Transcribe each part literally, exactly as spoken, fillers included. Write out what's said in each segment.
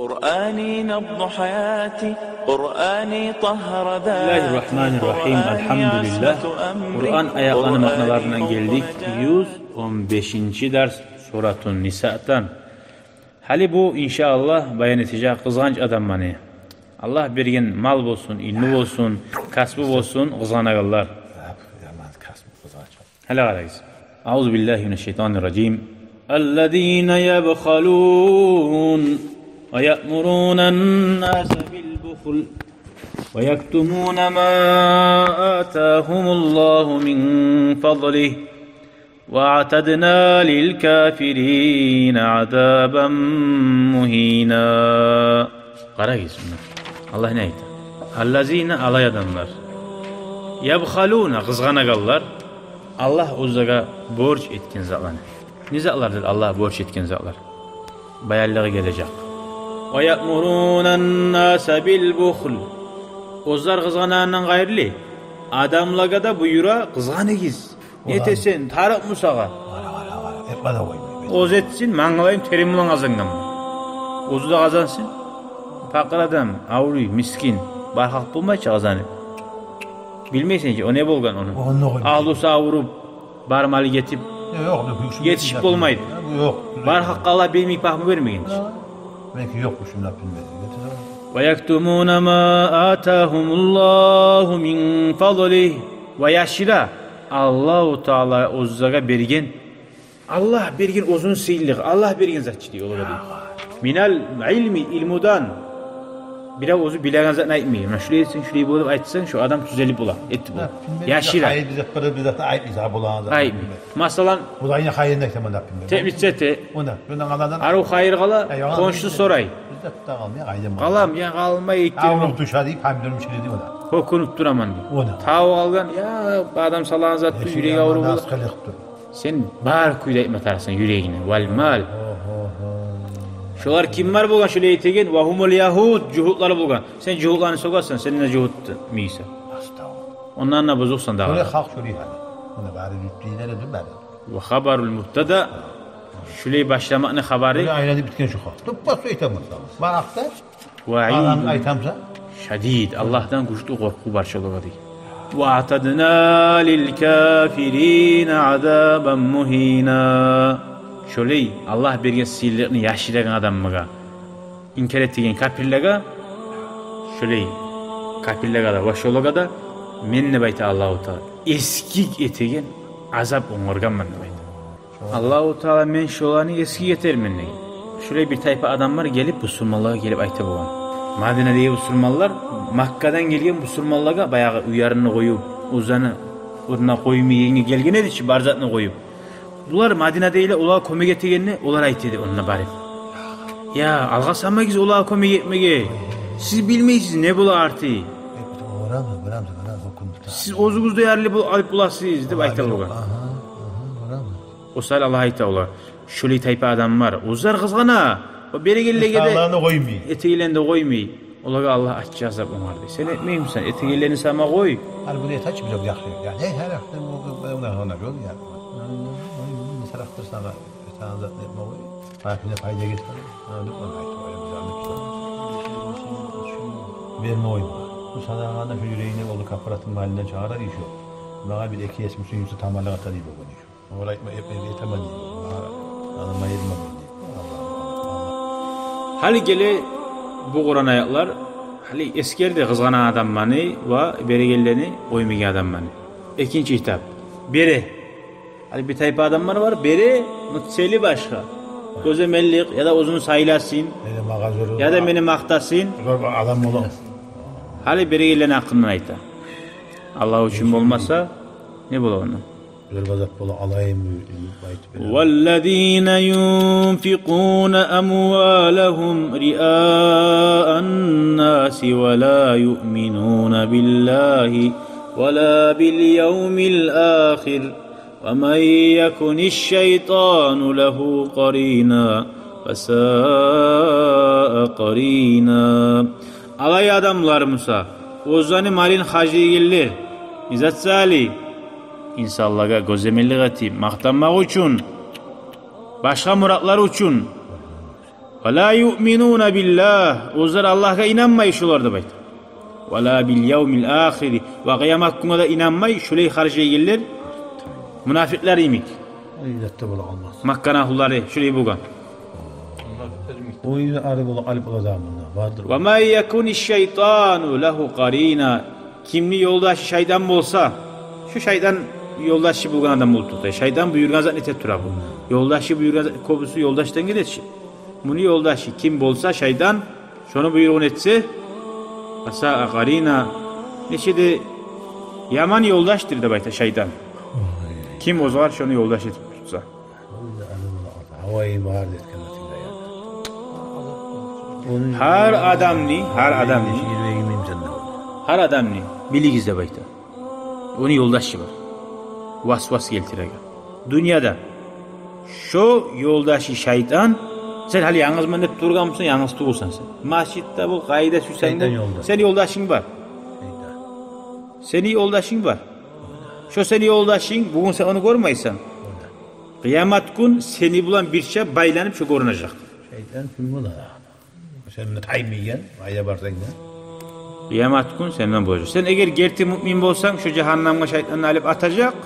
قرآني نبض حياتي، قرآني طهر ذاتي. بسم الله الرحمن الرحيم. الحمد لله. Къуран аятланы маъналарындан гелдик. Юз он бешинчи дарс, Суратун Нисадан. Гьали бу, иншааллагь, баян этежек къызгъанч адамланы. Аллагь берген мал болсун, илму болсун, касбу болсун, къызгъанагъанлар. Яман касбу, къызгъанч. Гьали къарагъыз. أعوذ بالله من الشيطان الرجيم. الذين يبخلون ويأمرون الناس بالبخل ويكتمون ما آتاهم الله من فضله وأعتدنا للكافرين عذابا مهينا. Къарагъыз муна. Аллагь не айта? الذين, олай адамлар. يبخلون, къызгъанагъанлар. Аллагь оьзлеге борч этген затланы. Не затлардыр Аллагь борч этген затлар? Баянлыгъы гележек. ويأمرون الناس بالبخل. Оьзлер къызгъанагъандан къайры, адамлагъа да буюра: къызгъаныгъыз. Нетесен, тарыкъмы сагъа? Къара, къара, къара. Этме де къоймай. Оьзю этсин, мангалайым терен булан къазангъанман. Оьзю де къазансын. Пакъыр адам, авруй, мискин. Бар халкъ болмай чы къазанып. Билмейсен чи, о не болгъан ону. Агьлюсю авруп, бар малы гетип, етишип болмайды. Бар халкъгъа Аллагь бермей, пагьму бермеген чи. Меники ёкъ, шунда билмедим. ويكتمون ما آتاهم الله من فضله. Ва яшыра Аллагьу Таала оьзлеге берген. Аллагь берген оьзюню сыйлылыгъы, Аллагь берген зат чы дей олагъа дей. من العلم, илмудан. Бирев оьзю билеген затын айтмай. Муна шулай этсенг, шулай болур деп айтсанг, шо адам тюзелип бола, этип бола. Яшыра. Хайыр, биз зат, биз зат айтмайбыз, а, болагъан зат айтмай. Масала, бу да айны хайырын айтаман деп билмей. Тепмитсе те. Онда, онда къаладан. Арив хайыр къала, къоншусу сорай. Биз зат да къалмай, къайдам. Къалам, я къалмай, эки. Авруп тюше дей, помидорну чиледи онда. Гьёкюнюп тураман дей. Онда. Тавукъ алгъан, я, адам салагъан затны юреги авруп бола. Сен бар кюйде айтма тарыкъсан юрегингни. والمال. Шолар ким бар болгъан шолай этеген? وهم اليهود, жугьутлар болгъан. Сен жугьутланы сёгесен, сен де жугьут мисал. Ондан да бузукъсан дагъы. Шолай халкъ шолай гьали. Муна бары жугьут дейлер эди бары. وخبر المبتدأ. Шолай башламакъны хабары. Шолай айланып битген шо халкъ. Туппа сёйтем болса. Баракъда. وعيد شديد. Аллагьдан гючлю къоркъув бар шолагъа дей. وأعتدنا للكافرين عذابا مهينا. Шолай Аллагь берген сыйлылыкъны яшырагъан адамлагъа, инкар этеген капирлеге, шолай капирлеге де ва шолагъа да мен, деп айта Аллагьу Таала, эсгик этеген азап онгаргъанман деп айта. Аллагьу Таала, мен шоланы эсгик этермен деген. Шолай бир тайпа адамлар гелип бусурманлагъа гелип айта болгъан. Мадинадагъы бусурманлар Маккадан гелген бусурманлагъа баягъы уьйлерин къоюп, оьзлени орнуна къоймай гелген эди чи, бар затын къоюп. Булар Мадинадагъылар олагъа кёмек этегенде, олар айта эди онда барып: «Я, алгъасамагъыз олагъа кёмек этмеге. Сиз билмейсиз не бола арты. Сиз оьзюгюз де ярлы бол-, алып боласыз», — деп айта болгъан. О саялы Аллагь айта олагъа: шолай тайпа адамлар, оьзлер къызгъана, о берегенлеге де, этегенлени де къоймай, олагъа Аллагь аччы азап онгаргъан. Сен этмеймисен, этегенлени сама къой. Гьар бир этачы бир яхшы. Я, не, гьар яхшы, бу, бу, бу, бу, бу, бу, я. Сарахтыр сама, этеген затны этме къой. Гьакине пайда гетер. Ана деп, ана айтып, оьле бир зат. Берме къойма. Бу садагъаны шу юрегине болду, каппаратны малындан чыгъара иш ёкъ. Магъа бир эки эс мусу юмса тамаллыкъ ата дей болгъан иш ёкъ. Олай айтма, этме, этемен дей. Ана майырма дей. Гьали геле бу Къуран аятлар, гьали эсгерди къызгъанагъан адамланы ва берегенлени къоймайгъан адамланы. Экинчи этап. Бере. Гьали бир тайпа адамлар бар, бере, но цели башгъа. Гёземеллик, я да оьзюн сайласын, я да мени макътасын. Гьали берегенлени гьакъындан айта. Аллагь учун болмаса, не бола онда? Бир гъазап бола, алайым, айтып бере. والذين ينفقون أموالهم رئاء الناس ولا يؤمنون بالله ولا باليوم الآخر ومن يكن الشيطان له قرينا فساء قرينا. Алай адамлар буса, оьзлени малын харжлайгъанлар, изатсали, инсанлагъа гёземеллик этип, макътанмакъ учун, башгъа муратлар учун. Ва ла юъминуна биллагь, оьзлер Аллагьгъа инанмай шолар деп айта. Ва ла бил явмил ахири, ва къыямат гюнге де инанмай шолай харжайгенлер, мунафикълар йимик. О иллетде бола алмас. Макканы агьлулары шолай болгъан. О илле ары бола алып бола да мунда. Бардыр. Ва ман якуни шайтану лагьу къарина. Кимни ёлдашы шайтан болса, шу шайтан ёлдашы болгъан адам болуп токътай. Шайтан буюргъан затны эте тура бу. Ёлдашы буюргъан зат, кёбюсю ёлдашдан геле чи. Муну ёлдашы ким болса шайтан, шону буйругъун этсе, фасаа къарина, нече де яман ёлдашдыр деп айта шайтан. Ким оьзгер шону ёлдаш этип тутса. Гьар адамны, гьар адамны, гьар адамны билигиз деп айта. Ону ёлдашы бар. Васвас гелтиреген. Дюньяда шо ёлдашы шайтан. Сен гьали янгызман деп тургъан бусанг, янгыз тюгюлсен сен. Масжитде бол, къайда сюйсенг бол, сени ёлдашынг бар. Сени ёлдашынг бар. Шо сени ёлдашынг, бугюн сен ону гёрмейсен. Къыямат гюн сени булан бирче байланып шо гёрюнежек. Шайтан ким бола? Сенден таймайгъан, къайда барсанг да. Къыямат гюн сенден болажакъ. Сен эгер герти муъмин болсанг, шо жагьаннамгъа шайтанны алып атажакъ,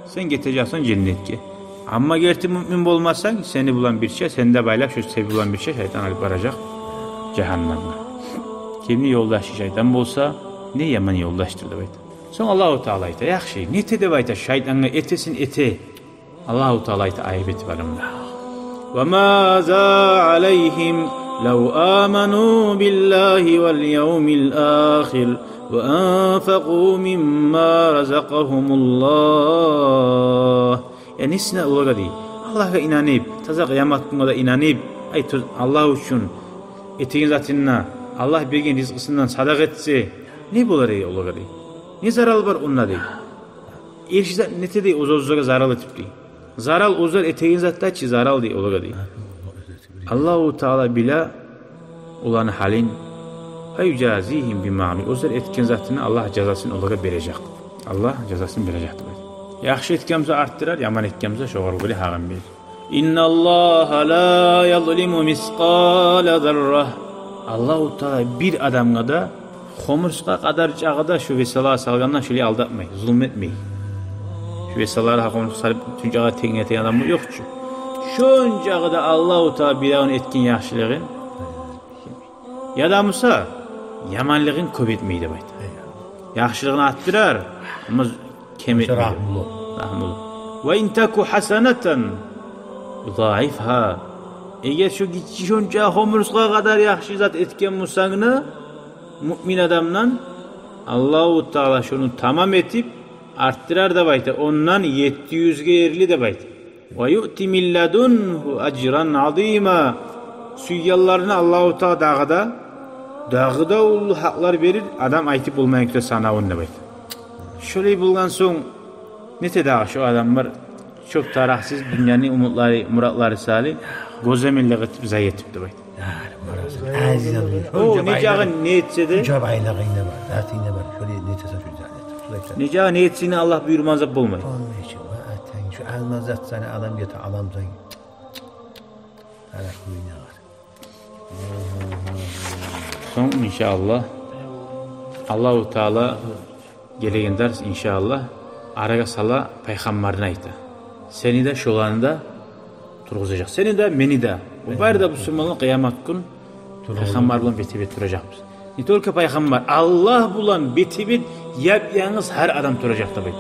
сен гетежексен женнетге. Амма герти муъмин болмасанг, сени булан бирче, сени де байлап, шо сени булан бирче шайтан алып баражакъ жагьаннамгъа. Кимни ёлдашы шайтан болса, не яман ёлдашдыр деп айта. Сонг Аллагьу Таала айта: «Яхшы, не эте?» — деп айта. Шайтангъа этесин эте. Аллагьу Таала айта, айып этип алынма. «Ва маза алайгьим лав аману биллагьи вал явмил ахир ва анфакъу мимма разакъагьумуллагь». Я несине олагъа дей, Аллагьгъа инанып, таза къыямат гюнге де инанып, ай, ту-, Аллагь учун этеген затындан, Аллагь берген ризкъысындан садакъа этсе, не болар эди олагъа дей? Не зарал бар онда дей? Эрши зат не эте дей, оьз-оьзлеге зарал этип дей. Зарал оьзлер этеген затда чы зарал дей олагъа дей. Аллагьу Таала биле оланы гьалын. «Фаюжазигьим бима амилу». Оьзлер этген затыны Аллагь жазасын олагъа бережек. Аллагь жазасын бережек деп айта. Яхшы этген буса артдырар, яман этген буса шогъар гёре гьакъын берер. «Инналлагьа ла язлиму мискъала зарра». Аллагьу Таала бир адамгъа да хомурсгъа къадар чакъы да шо весалагъа салгъанда шолай алдатмай, зулму этмей. Шо весалагъа хомурсгъа салып, шончакъы тенг этеген адам ёкъ чу. Шончакъы да Аллагьу Таала биревню этген яхшылыгъын, яда буса яманлыгъын кёп этмей деп айта. Яхшылыгъын артдырар, амма кем этмей. Рагьмулу. Рагьмулу. «Ва ин таку хасанатан юдаифгьа». Эгер шо гиччи шонча хомурсгъа къадар яхшы зат этген бусанг да, муъмин адамдан, Аллагьу Таала шону тамам этип артдырар деп айта, ондан етти юзге ерли деп айта. «Ва юъти мин ладунгьу ажран азима». Сюйгенлерине Аллагьу Таала дагъы да, дагъы да уллу гьакълар берир, адам айтып болмайгъан кюйде санавун деп айта. Шолай болгъан сонг, не эте дагъы шо адамлар, чёп-тарыкъсыз дюньяны умутлары, муратлары саялы гёземеллик этип, зай этип деп айта. О, не жагъын не этсе де, шо байлыгъынг да бар, затынг да бар, шолай не этесен, шо зат этип. Не жагъын не этсенг де, Аллагь буюрмагъан зат болмай. Болмай чы, ва атанг, шо алмаз зат сени, адам гете аламсан. Тарыкъ буйнагъар. Сонг, иншааллагь, Аллагьу Таала гелеген дарс, иншааллагь, арагъа сала пайхаммарны айта. Сени де, шоланы да тургъузажакъ. Сени де, мени де. О бары да бусурманлар къыямат гюн пайхаммар булан бетге-бет туражакъбыз. Не только пайхаммар, Аллагь булан бетге-бет яп-янгыз гьар адам туражакъ деп айта.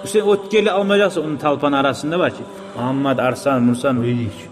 Сен оьтгерли алмажакъсан ону толпаны арасында бар чы. Мугьаммат, Арслан, Мурсан,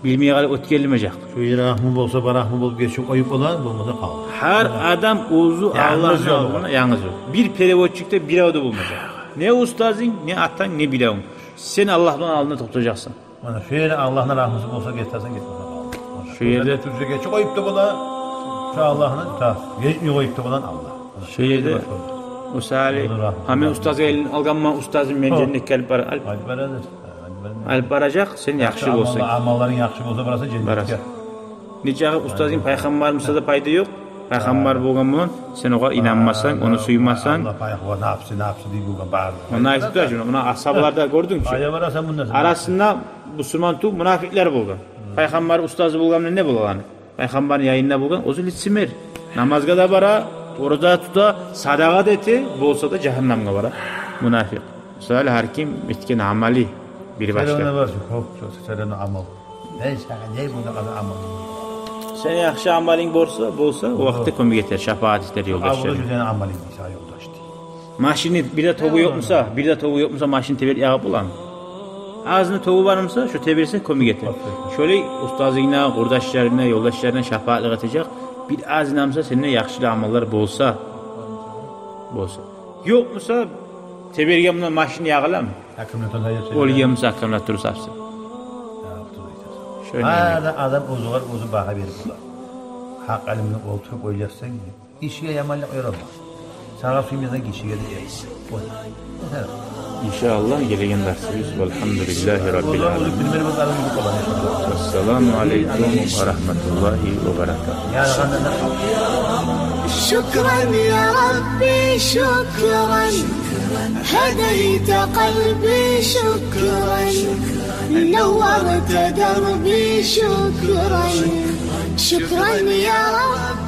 билмей къалып оьтгерилмежек. Шо ер рагьму болса, бар рагьму болуп гечип къоюп бола, болмаса къалды. Гьар адам оьзю Аллагьны алдында янгыз ёл. Бир переводчик де бирев де болмажакъ. Не устазынг, не атанг, не биревюнг. Сен Аллагьны алдында токътажакъсан. Мана шо ерде Аллагьны рагьмусу болса, гетесен, гетмесе къалды. Шо ерде тюрсе гечип къоюп да бола, шо Аллагьны, та, гечмей къоюп да бола Аллагь. Шо ерде, мисалы, гьа, мен устазгъа элин алгъанман, устазым мени женнетге алып бара. Алып барады. Алып баражакъ, сен яхшы болсанг. Амалларынг яхшы болса, барасан женнетге. Барасан. Нечакъы устазынг пайхаммар буса да пайда ёкъ. Пайхаммар болгъан булан сен огъар инанмасанг, ону сюймесенг. Аллагь пайхаммар, напсы, напсы дей болгъан бары. Муна айтып тура, муна асгьабаларда гёрдюнг чю. Къайда барасан мунда сен? Арасында бусурман тюгюл мунафикълер болгъан. Пайхаммар устазы болгъан булан не бола аны? Пайхаммарны янында болгъан оьзю лицемер. Намазгъа да бара, ораза да тута, садагъа да эте, болса да жагьаннамгъа бара. Мунафикъ. Шолай гьар ким этген амалы бир башгъа. Сен ону бар чы, кёп чы, сен ону амал. Мен сагъа не булан амал? Сени яхшы амалынг болса, болса, о вакътда кёмек этер, шапаат этер ёлдашларынга. Абу да амалынг сагъа ёлдаш дей. Машинни бир де тогу ёкъ буса, бир де тогу ёкъ буса, машин теберип ягъып боламы? Азны тогу бар буса, шо теберсе, кёмек этер. Шолай устазынга, къурдашларына, ёлдашларына шапаатлыкъ этежек. Бир азны буса, сенде яхшы амаллар болса, болса. Ёкъ буса, теберген булан машин ягъыламы? Аккумулятор да ёкъ. Оьлген буса, аккумулятор сапса. Шолай. Гьар да адам оьзюне оьзю багьа берип бола. Гьакъ алимни олтуруп ойлашсанг, ишге яманлыкъ ёрамас. Сагъа сюймесенг, кишиге де ёрамас. О. Иншааллагь, гелеген дарсыбыз. Валгьамдулиллагьи раббил аламин. Оьзю билмели болгъан адам билип къалар, иншааллагь. Вассаламу алейкум ва рагьматуллагьи ва баракатугь. Ярагъандан да къал. شكرا يا ربي، شكرا. هديت قلبي، شكرا. نورت دربي، شكرا. شكرا يا رب.